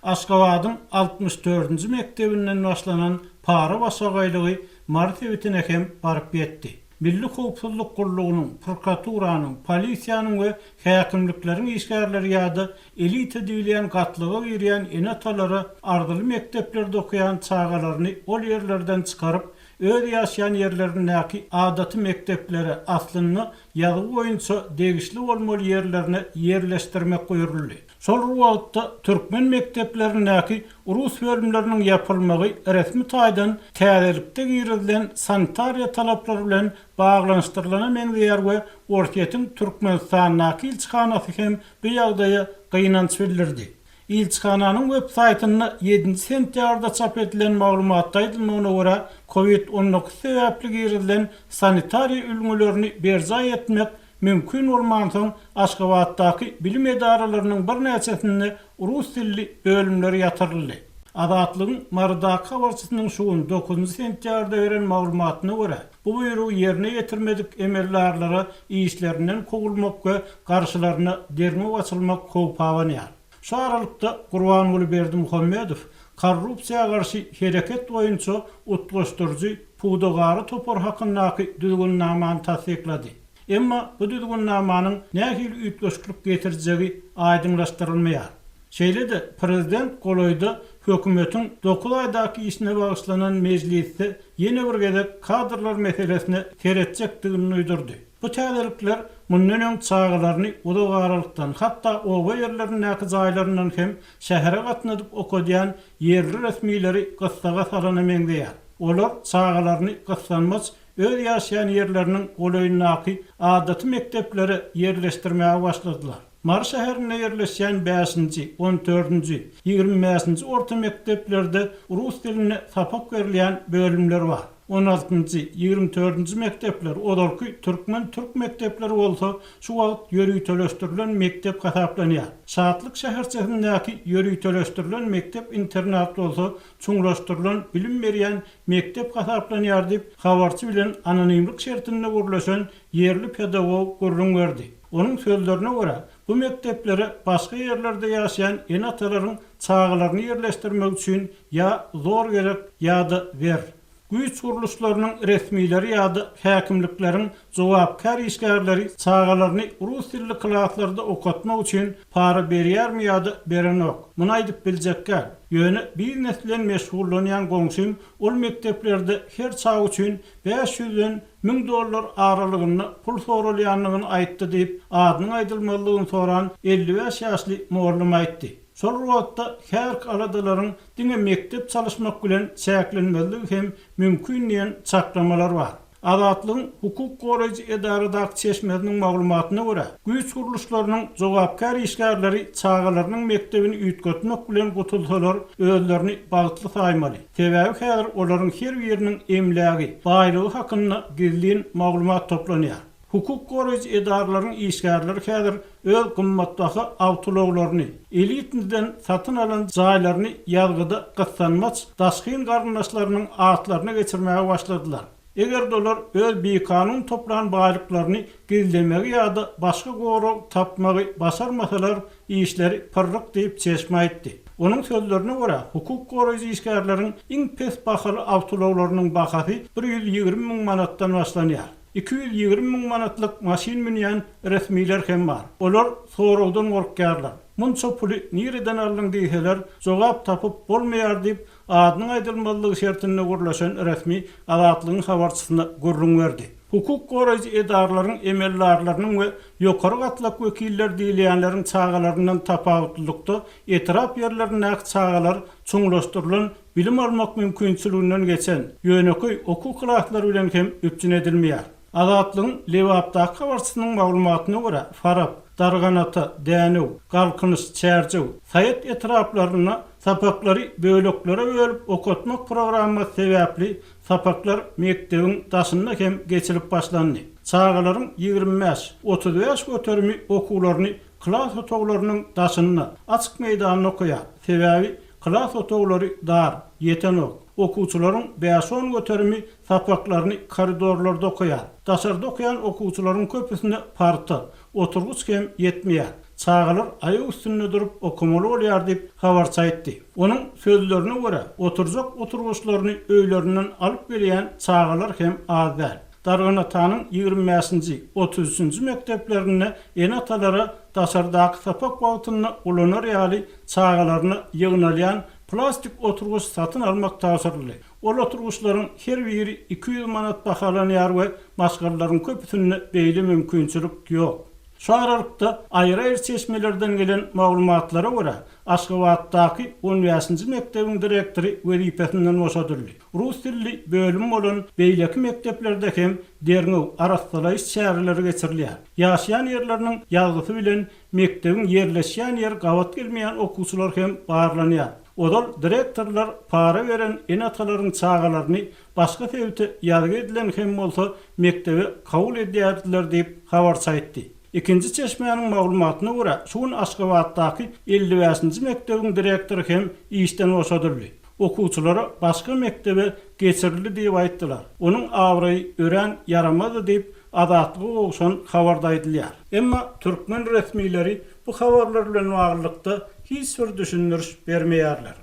Aşgabadyň 64-nji mekdebinden başlanan para başagaýlygy Mary sebitine hem baryp ýetdi. Milli howpsuzlyk gullugynyň, prokuraturanyň, polisiýanyň we häkimlikleriň işgärleri ýa-da elita diýilýän gatlaga girýän ene-atalara arzyly mekdeplerde okaýan çagalaryny ol ýerlerden çykaryp, öz ýaşaýan ýerlerindäki adaty mekdeplere, aslynda ýazgy boýunça degişli bolmaly ýerlerine ýerleşdirmek buýruldy. Şol bir wagtda, türkmen mekdeplerindäki rus bölümleriniň ýapylmagy resmi taýdan täzelikde girizilen sanitariýa talaplary bilen baglanyşdyrylana meňzeýär we Orsýetiň Türkmenistandaky ilçihanasy hem bu ýagdaýa gynanç bildirdi. Ilçihananyň web saýtynda ýedinji sentýabrda çap edilen maglumatda aýdylmagyna görä, Covid 19 sebäpli girizilen sanitariýa ülňülerini berjaý etmek mümkin bolmansoň, Aşgabatdaky bilim edaralarynyň birnäçesinde rus dilli bölümler ýatyryldy. Azatlygyň Marydaky habarçysynyň şu gün, dokuzynjy sentýabrda beren maglumatyna görä, bu buýrugy ýerine ýetirmedik emeldarlara işlerinden kowulmak we garşylaryna derňew açylmak howpy abanýar. Şu aralykda, Gurbanguly Berdimuhamedow korrupsiýa garşy hereket boýunça utgaşdyryjy pudagara topar hakyndaky düzgünnamany tassyklady. Emma bu düzgünnamanyň nähili üýtgeşiklik getirjegi aýdyňlaşdyrylmaýar. Şeýle-de, prezident golaýda hökümetiň dokuz aýdaky işine bagyşlanan mejlisde ýene bir gezek kadrlar meselesine seretjekdigini duýdurdy. Bu täzelikler mundan öň çagalaryny uzak aralykdan, hatda oba ýerlerindäki jaýlaryndan hem şähere gatnadyp okadýan ýerli resmileri gyssaga salana meňzeýär. Olar çagalaryny gyssanmaç öz ýaşaýan ýerleriniň golaýyndaky adaty mekdeplere ýerleşdirmäge başladylar. Mary şäherinde ýerleşýän bäşinji, on dördünji, 25-nji orta mekdeplerde rus dilinde sapak berilýän bölümler bar. On altynjy, 24-nji mekdepler, ozalky türkmen-türk mekdepleri bolsa şu wagt ýöriteleşdirilen mekdep hasaplanýar. Şatlyk şäherçesindäki ýöriteleşdirilen mekdep-internat bolsa çuňlaşdyrylan bilim berýän mekdep hasaplanýar diýip, habarçy bilen anonimlik şertinde gürleşen ýerli pedagog gürrüň berdi. Onuň sözlerine görä, bu mekdeplere başga ýerlerde ýaşaýan ene-atalaryň çagalaryny ýerleşdirmek üçin ýa zor gerek, ýa-da zer. Güýç gurluşlarynyň resmileri ýa-da häkimlikleriň jogapkär işgärleri çagalaryny rus dilli klaslarda okatmak üçin para berýärmi ýa-da berenok, muny aýdyp biljek däl. Ýöne biznes bilen meşgullanýan goňşym ol mekdeplerde her çaga üçin bäş ýüzden 1000 dollar aralygynda pul soralýandygyny aýtdy diýip, adynyň aýdylmazlygyny soran 55 ýaşly mugallym aýtdy. Şol bir wagtda häzirki aladalaryň diňe mekdep çalyşmak bilen çäklenmezligi hem mümkin diýen çaklamalar bar. Azatlygyň hukuk goraýjy edaradaky çeşmesiniň maglumatyna görä, güýç gurluşlarynyň jogapkär işgärleri çagalarynyň mekdebini üýtgetmek bilen gutulsalar, özlerini bagtly saýmaly. Sebäbi häzir olaryň her biriniň emlägi, baýlygy hakynda gizlin maglumat toplanýar. Hukuk goraýjy edaralaryň işgärleri häzir öz gymmatbaha awtoulaglaryny, elitniden satyn alan jaýlaryny ýazgyda gyssanmaç daşgyn garyndaşlarynyň atlaryna geçirmäge başladylar. Eger-de olar öz bikanun toplan baýlyklaryny gizlemegi ýa-da başga gorag tapmagy başarmasalar, işleri pyrryk diýip, çeşme aýtdy. Onuň sözlerine görä, hukuk goraýjy işgärleriň iň pes bahaly awtoulaglarynyň bahasy 120 müň manatdan başlanýar. 220 müň manatlyk maşyn münýän resmiler hem bar. Olar soragdan gorkýarlar. Munça puly nireden aldyň diýseler, jogap tapyp bolmaýar diýip, adynyň aýdylmazlygy şertinde gürleşen resmi Azatlygyň habarçysyna gürrüň berdi. Hukuk goraýjy edaralaryň emeldarlarynyň we ýokary gatlak wekilleri diýilýänleriň çagalaryndan tapawutlylykda, etrap ýerlerindäki çagalar çuňlaşdyrylan bilim almak mümkinçiliginden geçen, ýönekeý okuw klaslary bilen hem üpjün edilmeýär. Azatlygyň Lebapdaky habarçysynyň maglumatyna görä, Farap, Darganata, Dänew, Galkynyş, Çärjew, Saýat etraplarynda sapaklary böleklere bölüp okatmak programmasy sebäpli sapaklar mekdebiň daşynda hem geçilip başlandy. Çagalaryň 25, 35 göterimi okuwlaryny klas otaglarynyň daşynda, açyk meýdanda okaýar. Sebäbi klas otaglary dar, ýetenok. Okuwçylaryň bäş-on göterimi sapaklaryny koridorlarda okaýar. Daşarda okaýan okuwçylaryň köpüsine parta, oturgyç hem ýetmeýär. Çagalar aýak üstünde durup okamaly bolýar diýip, habarçy aýtdy. Onuň sözlerine görä, oturjak oturgyçlaryny öýlerinden alyp gelýän çagalar hem az däl. Darganatanyň 25-nji, 33-nji mekdeplerinde ene-atalara daşardaky sapak wagtynda ulanar ýaly çagalaryna ýygnalýan plastik oturgyç satyn almak tabşyryldy. Ol oturgyçlaryň her biri 200 manat bahalanýar we maşgalalaryň köpüsinde beýle mümkinçilik ýok. Şu aralykda, aýry-aýry çeşmelerden gelen maglumatlara görä, Aşgabatdaky on bäşinji mekdebiň direktory wezipesinden boşadyldy. Rus dilli bölümi bolan beýleki mekdeplerde hem derňew, arassalaýyş çäreleri geçirilýär. Ýaşaýan ýerleriniň ýazgysy bilen mekdebiň ýerleşýän ýeri gabat gelmeýän okuwçylar hem barlanýar. Ozal direktorlar para beren ene-atalaryň çagalaryny başga sebite ýazgy edilen hem bolsa mekdebe kabul edýärdiler diýip, habarçy aýtdy. Ikinji çeşmäniň maglumatyna görä, şu gün Aşgabatdaky 55-nji mekdebiň direktory hem işden boşadyldy. Okuwçylara başga mekdebe geçirildi diýip aýtdylar. Onuň abraýy örän ýaramazdy diýip, Azatlyga gowşan habarda aýdylýar. Emma türkmen resmileri bu habarlar bilen baglylykda hiç bir düşündiriş bermeýärler.